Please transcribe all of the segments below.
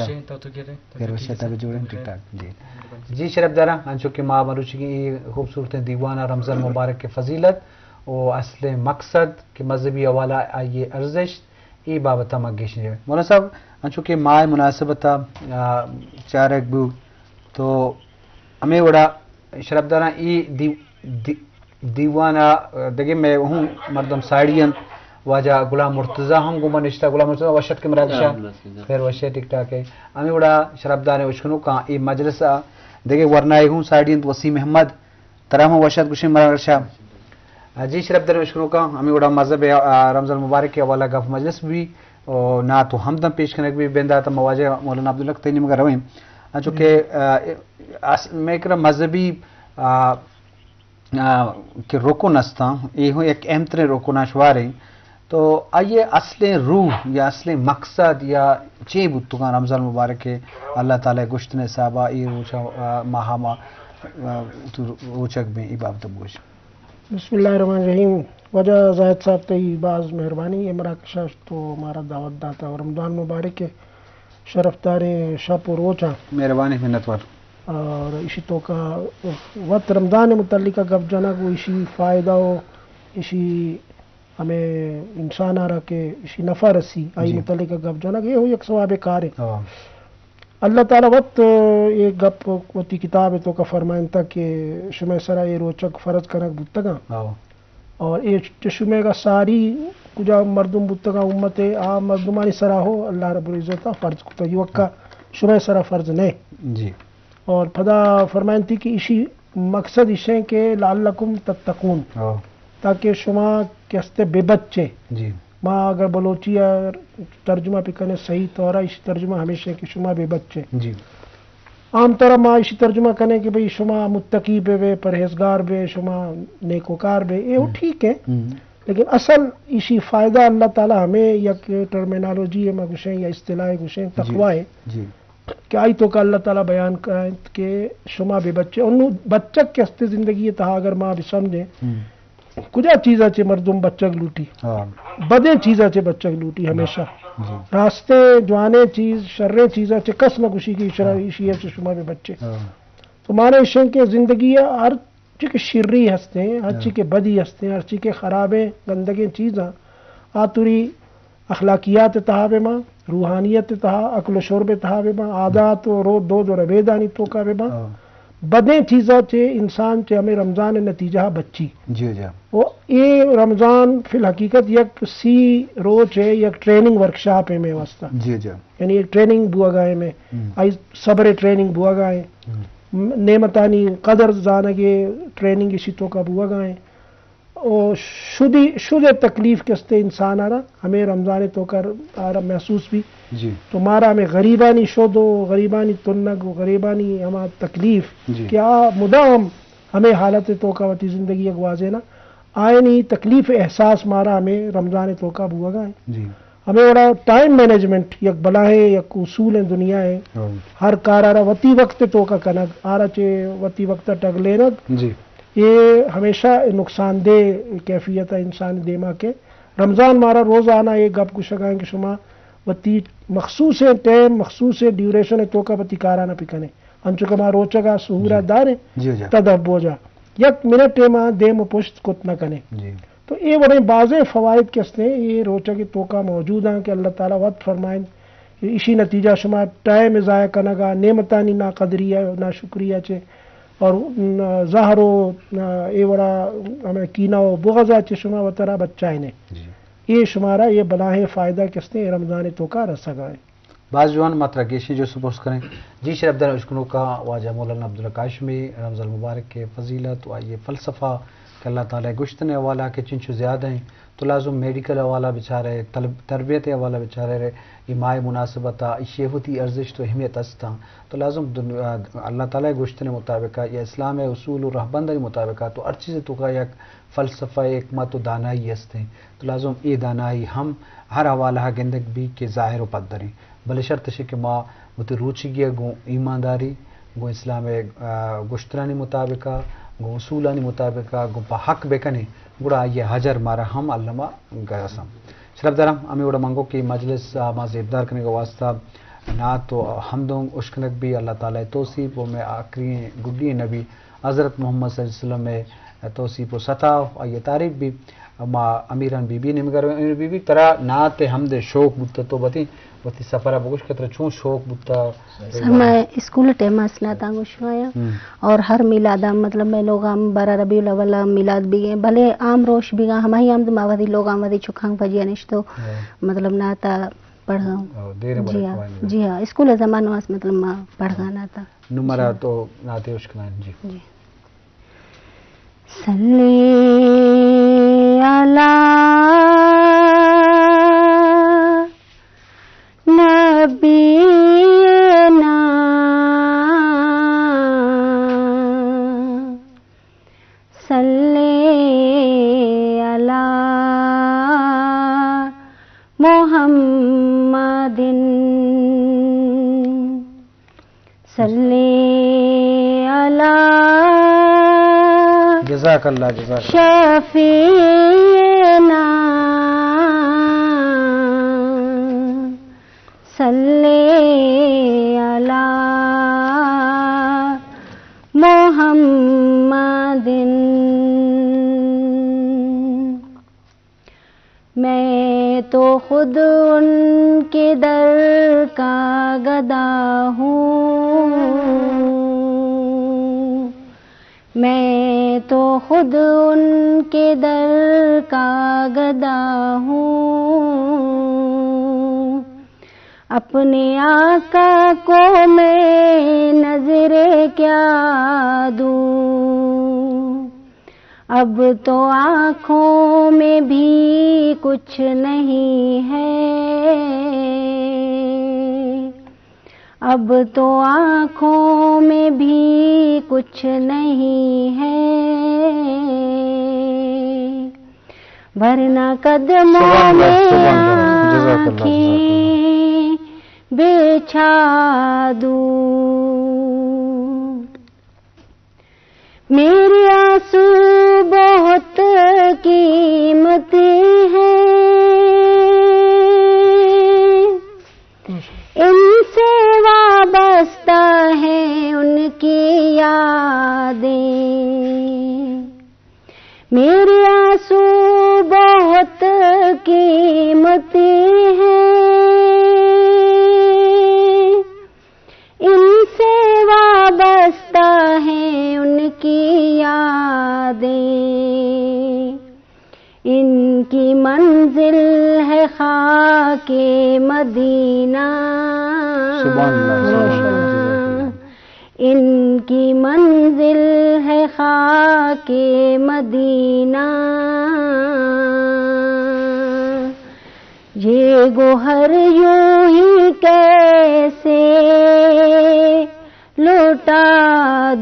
شے، تو تو گرے، تو خیر تو وشے، ٹھیک ہے تب سر۔ جوڑیں، ٹھیک ٹھاک، جی۔ مہربانی۔ جی شرف داراں، انچو کہ ما مروچی اے خوبصورتیں دیوان ءَ رمضان مبارک کے فضیلت و اصل مقصد کہ مذہبی حوالہ آئی ارزشت، اے بابت ءَ ما گیشیں۔ مولانا صاحب، انچو کہ ماہ مناسبت ءَ، آ، چارگ بو، تو ہمیں وڑا شرف داراں اے دی-، دی-، دیوان ءَ دگہ مئے ہوں مردم ساڑی انت، واجہ غلام مرتضی ہم گوں ما نشتہ۔ غلام مرتضی وش اتکے مراگش ءَ؟ خیر وش ئے، ٹھیک ٹھاک ئے۔ ہمیں وڑا شرف داریں اشکنوکاں اے مجلس ءَ دگہ ورنائے ہوں ساڑی انت، وسیم احمد، ترا ہم وش ات گوشیں مراگش ءَ۔ جی شرف داریں اشکنوکاں، ہمیں وڑا مذہب، آ، رمضان مبارک کے حوالہ گپ مجلس بھی، او، نعت و حمد ہم پیش کنگ بھی بندات، ما واجہ مولانا عبدالحق تئی نیمگ ءَ رویں۔ انچو کہ، آ، اس-، میں کرا مذہبی، آ، آ، کہ رکن استاں، اے ہوں یک اہم تریں رکن ءَ شماریں۔ تو آئی اصلیں روح یا اصلیں مقصد یا چے بوتگاں رمضان مبارک ءَ اللہ تعالی گوشتن حساب ءَ اے روچ ءَ، آ، ماہ ءَ ما، آ، تو روچگ بیں، اے بابت ءَ بگوش۔ بسم اللہ الرحمن الرحیم۔ واجہ زاہد صاحب، تئی باز مہربانی اے مراگش ءَ تو مارا دعوت داتا اور رمضان مبارک ءِ شرفداریں شپ و روچاں۔ مہربانی، منتوار۔ اور ایشی توکا وت رمضان متعلقہ گپ جنگ و ایشی فائدہ و ایشی ہمیں انسان آرا کہ ایشی نفع رسی، آئی جی۔ متعلقہ گپ جنگ، یہ ہو یک ثواب کارے۔ ہاں۔ اللہ تعالی وت یہ گپ وتی کتاب توکا فرمائنتا کہ شمع سرا یہ روچک فرض کنگ بوتگاں۔ ہاں۔ اور اے چہ شمئیگا ساری کجا مردم بوتگا امت، آ مردمانی سرا ہو اللہ رب العزت فرض کتا، یہ وقت شمئے سرا فرض نہ۔ جی۔ اور پدا فرمائنتی کہ اشی مقصد اشیں کہ لعلکم تتقون، ہاں۔ تاکہ شما کستے بے بچے۔ جی۔ ما اگر بلوچی ءَ ترجمہ بکنیں صحیح طور ءَ، اشی ترجمہ ہمیشہ کہ شما بے بچے۔ جی۔ عام طور ما ایشی ترجمہ کنیں کہ بھئی شما متقی بے، بے پرہیزگار بے، شما نیکوکار بے، اے ہو ہم۔ ٹھیک ہے۔ ہم۔ لیکن اصل ایشی فائدہ اللہ تعالی ہمیں یک ٹرمینالوجی ہے، ما گوشیں یا اصطلاح گوشیں، جی۔ تقوی ہے۔ جی۔ کہ آئی توکا اللہ تعالی بیان کرائنت کہ شما بے بچے، انو بچک کہ استے زندگی تہا اگر ما بسمجھیں، ہم۔ کجا چیزا چے مردم بچگ لوٹی؟ ہاں۔ بدیں چیزا چے بچگ لوٹی ہمیشہ۔ جی۔ راستیں جوانیں چیز، شریں چیزا چے کس نہ گوشی کہ ایشرا، ہاں۔ ایشی چے شما بے بچے۔ ہاں۔ تو معنی ایشیں کہ زندگی ہر چی کہ شری ہستیں، ہر، ہاں۔ چی کہ بدی ہستیں، ہر چی کہ خرابیں، گندگیں چیزاں، آ توری اخلاقیات تہا بہ باں، روحانیت تہا، اکل و شرب تہا بہ باں، عادات و رو-، دود و ربیدانی توکا بہ باں۔ ہاں۔ بدیں چیزا چے انسان چے ہمیں رمضان نتیجہ بچی۔ جی، جی۔ و اے رمضان فی الحقیقت یک سی روچ ہے، یک ٹریننگ ورکشاپ ہے میں واسطہ۔ جی، جی۔ یعنی یک ٹریننگ بوگا ہے میں۔ ہم۔ آئی صبر ٹریننگ بوگا ہے۔ ہم۔ م-، نعمتانی قدر زانگے ٹریننگ اسی توکا بوگا ہے۔ او شدی، شد تکلیف کستے انسان آرا ہمیں رمضان توکا آرا محسوس بھی۔ جی۔ تو مارا ہمیں غریبانی شد و غریبانی تنگ و غریبانی ہما تکلیف، جی۔ کہ آ مدام ہمیں حالت توکا وتی زندگی گوازینا، آئینی تکلیف احساس مارا ہمیں رمضان توکا بوگا ہے۔ جی۔ ہمیں وڑا ٹائم مینجمنٹ یک بلاہیں یک اصول ہیں دنیا ہے۔ ہاں۔ ہر کار آرا وتی وقت توکا کنگ، آرا چے وتی وقت ٹگلینگ۔ جی۔ اے ہمیشہ نقصان دہ کیفیت ہے انسان دیما کے۔ رمضان مارا روزانہ اے گپ گشگا ہیں کہ شما وتی مخصوص ٹائم، مخصوص ڈیوریشن توکا وتی کارانا پکنے۔ انچو کہ ما روچگا سہورا، جی۔ داریں، جی، جی۔ تدبوجا یک منٹ ما دیم و پشت کت نہ کنے۔ جی۔ تو اے وڑیں بازیں فوائد کہ ہستیں، اے روچگ توکا موجود ہیں کہ اللہ تعالی وت فرمائیں کہ اشی نتیجہ شما ٹائم ضائع کنگا، نعمتانی ناقدری ہے، ناشکری ہے چے، اور، م، زہر و، م، اے وڑا ہمیں کینہ و بغض ہے چے شما وترا بچائینے۔ جی۔ اے شمارا اے بلاہیں فائدہ کہ ہستیں، اے رمضان توکا رسگا ہے۔ باز جوان، ما ترا گیشیں جست پرس کنیں۔ جی شرفدار اشکنوکاں، واجہ مولانا عبدالحق ہاشمی، رمضان مبارک کے فضیلت و آئی فلسفہ کہ اللہ تعالی گشتن حوالہ کہ چنچو زیادہ ہیں، تو لازم میڈیکل حوالہ بچارے، طلب-، تربیت حوالہ بچارے، اے ماہ مناسبت آ، ایشی وتی ارزشت و اہمیت استاں۔ تو لازم دن-، آ، اللہ تعالی گشتن مطابق آ، یا اسلام اصول و رہبند مطابق آ، تو ہر چیز توکا یک فلسفہ، حکمت و دانائی ہستیں۔ تو لازم اے دانائی ہم ہر حوالہ گندگ بی کہ ظاہر و پدریں۔ بلے شرط اشی کہ ما وتی روچگی ء گوں ایمانداری، گوں اسلام ء، آ، گشترانی مطابق ء، گوں اصولانی مطابق ء، گوں پہ حق بہ کنیں، گڑا آئی ء اجر مارا ہم الما گرساں۔ شرفداراں، ہمے وڑا من گوں کہ مجلس ء ما زیبدار کنگ ء واسطہ نعت و حمد اوں اشکنگ بی، اللہ تعالی توصیف و مئے آخری گڈی نبی حضرت محمد صلی اللہ علیہ وسلم ءِ توصیف و ستا و آئی ءِ تعریف بی۔ ما امیران بی بی نیمگا رویں۔ امیران بی بی، ترا نعت ءِ حمد ءِ شوق بوتہ، تو بتیں وتی سفر ءَ بگوش کہ ترا چون شوق بوتہ؟ سر، ما اسکول ٹائم ءَ نعتاں گوشگایاں ہم۔ اور ہر میلاد ءَ، مطلب، مئے لوگاں بارہ ربیع الاول ءَ میلاد بیگیں، بلے عام روش بیگاں، ہمائی ہم ما وتی لوگاں وتی چکاں پجیا نشتو، ہاں۔ مطلب، نعت ءَ پڑھاں۔ او، دیر جی بڑے ہاں، کوانی۔ جی ہاں، اسکول زمانہ اس، مطلب، ما پڑھگا نعت ءَ۔ نو مرا جی۔ تو نعت اشکنائیں، جی۔ جی۔ صلی علی نبینا، صلی علی محمد، صلی علی جزاک اللہ، جزاک اللہ۔ شفیعنا، صلی علی محمد۔ میں تو خود ان کے در کا گدا ہوں، میں تو خود ان کے در کا گدا ہوں۔ اپنے آقا کو میں نذر کیا دوں، اب تو آنکھوں میں بھی کچھ نہیں ہے، اب تو آنکھوں میں بھی کچھ نہیں ہے، ورنہ قدموں میں آنکھیں بچھا دوں۔ میرے آنسو بہت قیمتی ہیں، ان سے وابستہ ہیں ان کی یادیں۔ میرے آنسو بہت قیمتی ہیں، ان سے وابستہ ہیں ان کی یادیں۔ ان کی منزل ہے خاک مدینہ۔ سبحان اللہ، سبحان اللہ۔ ان کی منزل ہے خاک مدینہ۔ یہ گوہر یوں ہی کیسے لوٹا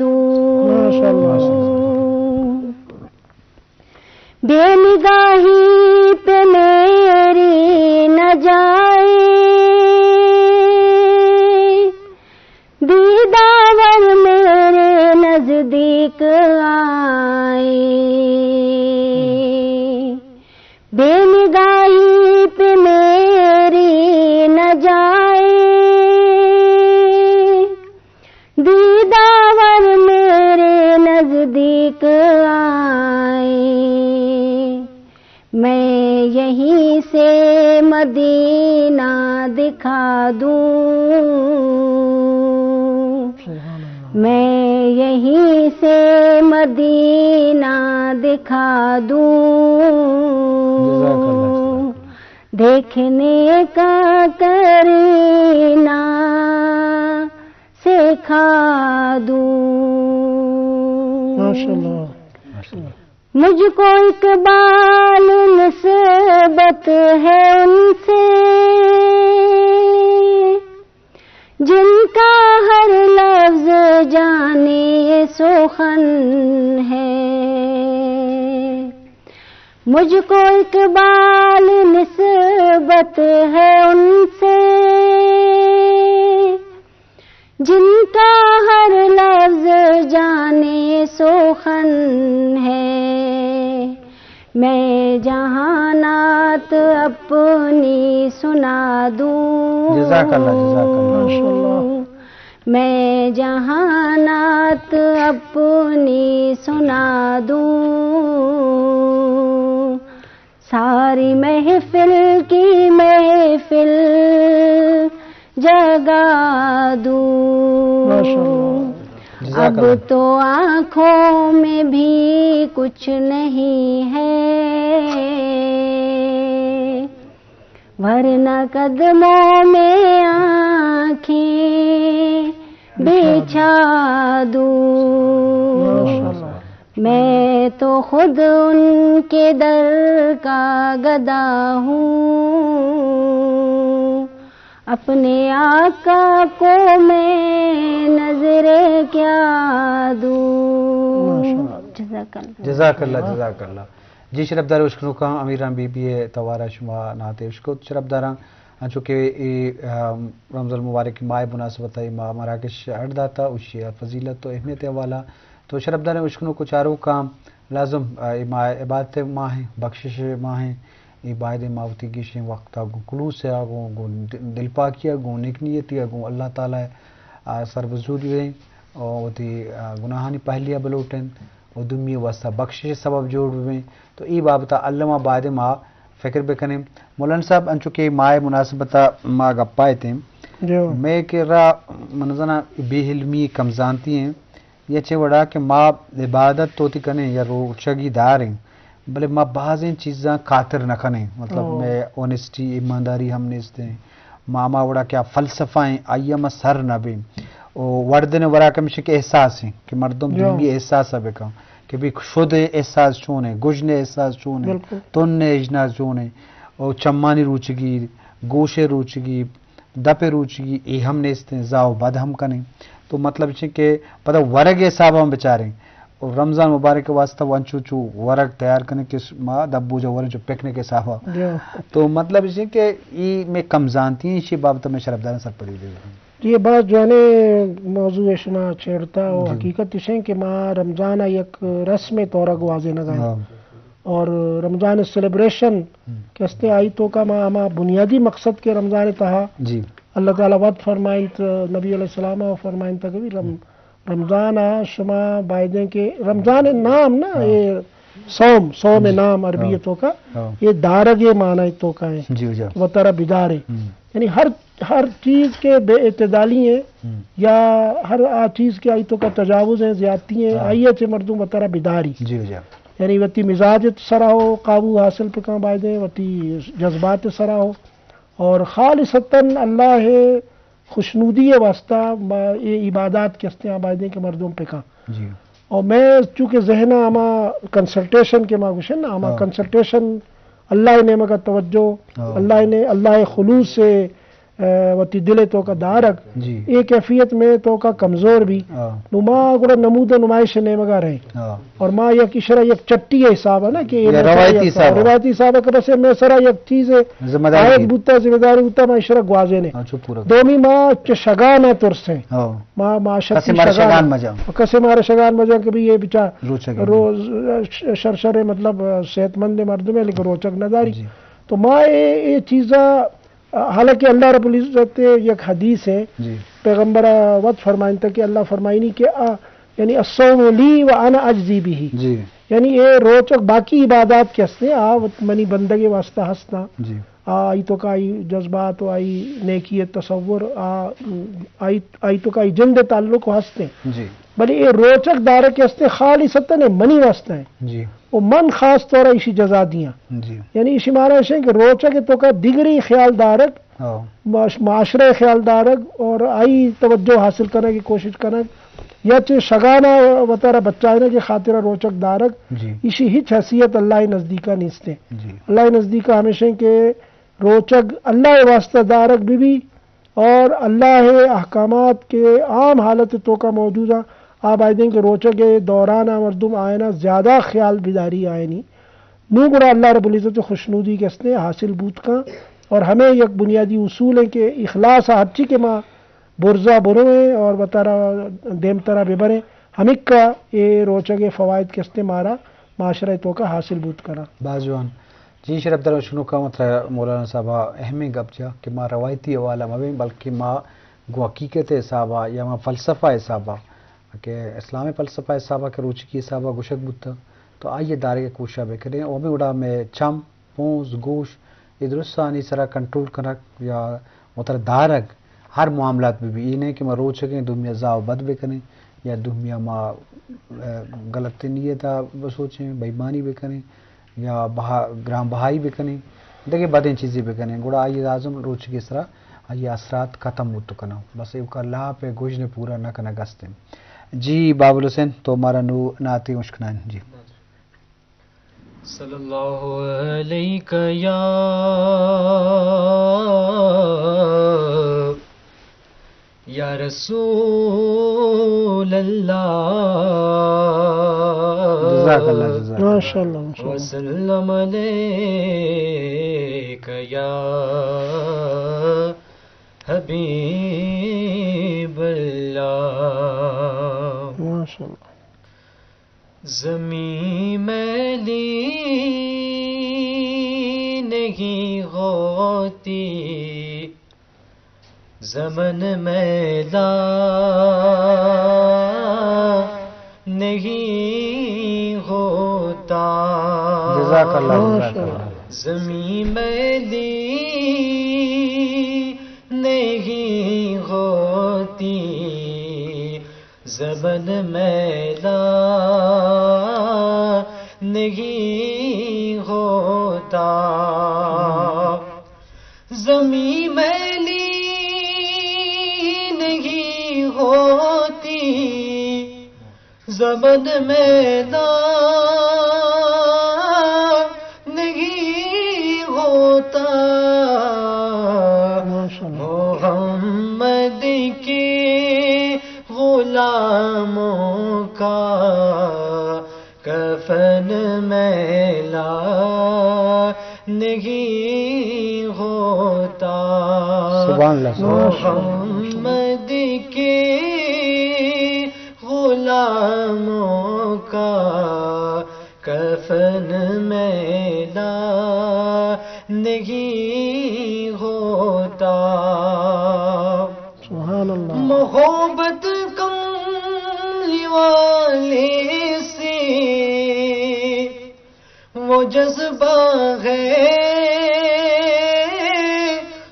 دوں۔ ماشاءاللہ۔ بے نگاہی پہ میری نہ جائے، دیداور میرے نزدیک آئے۔ بے نگاہی پہ میری نہ جائے، دیداور میرے نزدیک آئے، میں یہیں سے مدینہ دکھا دوں۔ سبحان اللہ۔ میں یہیں سے مدینہ دکھا دوں۔ جزاک اللہ، جزاک اللہ۔ دیکھنے کا قرینہ سکھا دوں۔ ماشاءاللہ۔ مجھ کو اقبال نسبت ہے ان سے، جن کا ہر لفظ جانے سخن ہے۔ مجھ کو اقبال نسبت ہے ان سے، جن کا ہر لفظ جانے سخن ہے۔ میں جہاں نعت اپنی سنا دوں۔ جزاک اللہ، جزاک اللہ۔ ماشاءاللہ۔ میں جہانات اپنی سنا دوں، ساری محفل کی محفل جگا دوں۔ ماشاءاللہ۔ جزاک اب اللہ۔ تو آنکھوں میں بھی کچھ نہیں ہے، ورنہ قدموں میں آنکھیں بچھا دوں۔ ماشاءاللہ۔ میں تو خود ان کے در کا گدا ہوں، اپنے آقا کو میں نذر کیا دوں۔ ماشاءاللہ۔ جزاک اللہ۔ جزاک اللہ، جزاک اللہ۔ جی شرپدار اشکنوکاں، امیران بی بی ءِ توارا شما نعتے اشکت۔ شرپداراں، انچو کہ اے، آ، رمضان المبارک ماہ ءِ مناسبت ءَ اے ماہ مراکش اڈ داتا، اشی ءِ فضیلت و اہمیت ءِ حوالہ۔ تو شرپداریں اشکنوک و چاروکاں، لازم، آ، اے ماہ عبادت ءِ ماہ ایں، بخشش ءِ ماہ ایں۔ اے باید ایں ما وتی گیشیں وقت ءَ گوں خلوص ءَ، گوں، گوں دل پاکی ءَ، گوں نیک نیتی ءَ، گوں اللہ تعالیٰ ءَ، آ، سر بزوری بیں و وتی، آ، گناہانی پہلی ءَ بلوٹیں و دومی ءِ واستہ بخشش ءِ سبب جوڑ ببیں۔ تو اے بابت ءَ الم ءَ باید ایں ما فکر بکنیں۔ مولانا صاحب، انچو کہ ماہ ءِ مناسبت ءَ ما گپ ءَ اتیں، جو۔ مئے کرا من زاناں بے علمی، کم زانتی ایں، یا چہ وڑا کہ ما عبادت تو وتی کنیں یا روچگی داریں، بلے ما بازیں چیزاں خاطر نہ کنیں، مطلب، او۔ مئے اونیسٹی، ایمانداری ہم نیست ایں۔ ما ہما وڑا کہ آ فلسفہ ایں، آئی ءَ ما سر نہ بیں۔ او وردن ءِ وراک ہمیش ایں کہ احساس ایں کہ مردم جو۔ دومی احساس ءَ بکن کہ بی شد ءِ احساس چون ایں، گژن ءِ احساس چون ایں، بالکل۔ تن ءِ اجناس چون ایں، او چمانی روچگی، گوش ءِ روچگی، دپ ءِ روچگی، اے ہم نیست ایں، زاہ و بد ہم کنیں۔ تو مطلب چہ کہ پدا ورگ ءِ حساب ءَ ہم بچاریں۔ و رمضان مبارک ءِ واستہ و انچو چو ورگ تیار کنیں کہ ما دپ بوجا وریں چو پکنک ءِ حساب ءَ۔ جی۔ تو مطلب چہ کہ اے مئے کم زانتی ایں، اشی بابت ءَ مئے شرپداراں سرپدی دے۔ یہ باز جوانیں موضوع ءَ شما چھیڑتا و جی۔ حقیقت اش ایں کہ ما رمضان ءَ یک رسم ءِ طور ءَ گوازینگ ءَ ایں۔ ہاں۔ اور رمضان ءِ سیلیبریشن ہم۔ کہ استے آئی توکا ما ہما بنیادی مقصد کہ رمضان ءِ تہا جی۔ اللہ تعالیٰ وت فرمائنت، نبی علیہ السلام ءَ فرمائنت کہ بی رم-، رمضان ءَ شما بایدیں کہ رمضان ءِ نام نا، ہاں۔ اے صوم، صوم ءِ جی۔ نام عربی ءِ ہاں۔ توکا، ہاں۔ اے دارگ ءِ معنی ءِ توکا ایں۔ جی، جی۔ وتارا بدارے۔ ہم۔ یعنی ہر، ہر چیز کہ بے اعتدالی ایں ہم۔ یا ہر آ چیز کہ آئی توکا تجاوز ایں، زیادتی ایں، ہاں۔ آئی ءَ چہ مردم وتارا بداری۔ جی، جی۔ یعنی وتی مزاج ءِ سرا ہو، قابو حاصل بکن بایدیں، وتی جذبات ءِ سرا ہو۔ اور خالصتاً اللہ ءِ خوشنودی ءِ واستہ ما اے عبادات کہ استے آ بایدیں کہ مردم پکاں۔ جی۔ اور میں چونکہ ذہن ءَ ہما کنسلٹیشن کہ ما گوشن نا، ہما ہاں۔ کنسلٹیشن اللہ ءِ نیمگ ءَ توجہ، ہاں۔ اللہ ءِ نے، اللہ ءِ خلوص ءِ، آ، وتی دل ءِ توکا دارگ، جی۔ اے کیفیت مئے توکا کمزور بی۔ ہاں۔ نو ما گڑا نمود و نمائش ءِ نیمگ ءَ رہیں۔ ہاں۔ اور ما یک اشرا یک چٹی ءِ حساب ءَ نا کہ اے یا مئے سرا روایتی یک حساب ءَ۔ روایتی حساب ءَ کہ بس اے مئے سرا یک چیز ذمہ داری عائد بی۔ بوتا، ذمہ داری بوتا، ما اشرا گوازینے۔ ہاں، چو پورا۔ دومی ما چہ شگان ءَ ترسیں۔ ہاں۔ ما، ما شتی کسے مارا شگان۔ شگان مجاں۔ کسے مارا شگان مجاں کہ بھئی اے بچار روچگ ایں۔ روز، ش-، شر شر مطلب صحت مند مردم ایں لیکن روچگ نہ داری۔ جی۔ تو ما اے، اے چیزا حالانکہ اللہ رب العزت ءِ یک حدیث ایں، جی۔ پیغمبر ءَ وت فرمائنتا کہ اللہ فرمائنی کہ آ، یعنی الصوم لی و انا اجزی بہ۔ جی۔ یعنی اے روچگ باقی عبادات کہ ہستیں، آ وت منی بندگ ءِ واستہ ہستاں۔ جی۔ آ، آئی توکا آئی جذبات و آئی نیکی ءِ تصور، آ، آئی، آئی توکا آئی جند ءِ تعلق ہستیں۔ جی۔ بلے اے روچگ دارگ کہ ہستیں خالصتاً منی واستہ ایں۔ جی۔ و من خاص طور ءَ ایشی جزا دیاں۔ جی۔ یعنی ایشی معنی اش ایں کہ روچگ ءِ توکا دگرے خیال دارگ، ہاں۔ معاش-، معاشرہ ءِ خیال دارگ اور آئی توجہ حاصل کنگ ءِ کوشش کنگ، یا چہ شگان ءَ وتارا بچائینگ ءِ خاطر ءَ روچگ دارگ، جی۔ ایشی ہچ حیثیت اللہ ءِ نزدیک ءَ نیست ایں۔ جی۔ اللہ ءِ نزدیک ءَ ہمیش ایں کہ روچگ اللہ ءِ واستہ دارگ بہ بی، اور اللہ ءِ احکامات کہ عام حالت ءِ توکا موجود ایں، آ بایدیں کہ روچگ ءِ دوران ءَ مردم آیانا زیادہ خیال بداری آیانی۔ نوں گڑا اللہ رب العزت ءِ خوشنودی کہ ہستیں حاصل بوت کن۔ اور ہمے یک بنیادی اصول ایں کہ اخلاص ءَ ہرچی کہ ما برزا برویں اور وتارا دیمترا ببریں، ہمکا اے روچگ ءِ فوائد کہ ہستیں مارا معاشرہ ءِ توکا حاصل بوت کناں۔ باز جوان۔ جی شرف دار شنوکاں، ترا مولانا صاحب ءَ اہمیں گپ جا کہ ما روایتی حوالہ مہ بیں، بلکہ ما گوں حقیقت ءِ حساب ءَ یا ما فلسفہ ءِ حساب ءَ کہ اسلام ءِ فلسفہ ءِ حساب ءَ کہ روچگی حساب ءَ گوشگ بوتگ، تو آئی ءِ دارگ ءِ کوشش ءَ بہ کنیں۔ او ہمے وڑا مئے چم، پونز، گوش، اے درستانی سرا کنٹرول کنگ یا وترا دارگ ہر معاملات بہ بی۔ اے نہ کہ ما روچگیں دومی ءَ زاہ ءُ بد بہ کنیں یا دومی ءَ ما، اے، غلط نیت ءَ بہ سوچیں، بے ایمانی بہ کنیں یا بہا-، گران بہائی بہ کنیں، دگہ بدیں چیزے بہ کنیں، گڑا آئی ءِ لازم روچگی سرا آئی ءِ اثرات ختم بوت کناں۔ بس ایوکا لاپ ءِ گژن ءِ پورا نہ کنگ است انت۔ جی بابل حسین، تو مارا نوں نعتے اشکنائیں۔ جی۔ صلی اللہ علیک یا، یا رسول اللہ۔ جزاک اللہ، جزاک اللہ۔ ماشاءاللہ، ماشاءاللہ۔ وسلم علیک یا حبیب اللہ۔ ماشاءاللہ۔ زمین میلی نہیں ہوتی، زمن میلا نہیں ہوتا۔ جزاک اللہ، جزاک اللہ۔ زمین میلی نہیں ہوتی، زمن میلا نہیں ہوتا۔ زمین میلی نہیں ہوتی، زمن میلا نہیں ہوتا۔ ماشاءاللہ۔ محمد کے غلاموں کا کفن میلا نہیں ہوتا۔ سبحان اللہ، سبحان اللہ۔ محمد کے غلاموں کا کفن میلا نہیں ہوتا۔ سبحان اللہ۔ محبت کملی والے سے وہ جذبہ ہے،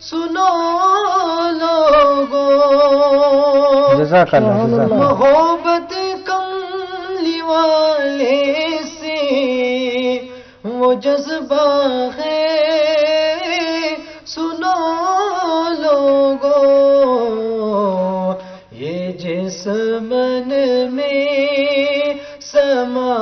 سنو لوگو۔ جزاک اللہ، جزاک اللہ۔ محبت کملی والے سے وہ جذبہ ہے، سنو لوگو، یہ جس من میں سما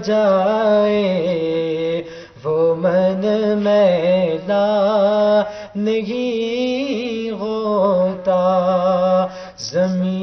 جائے، وہ من میلا نہیں ہوتا۔ زمین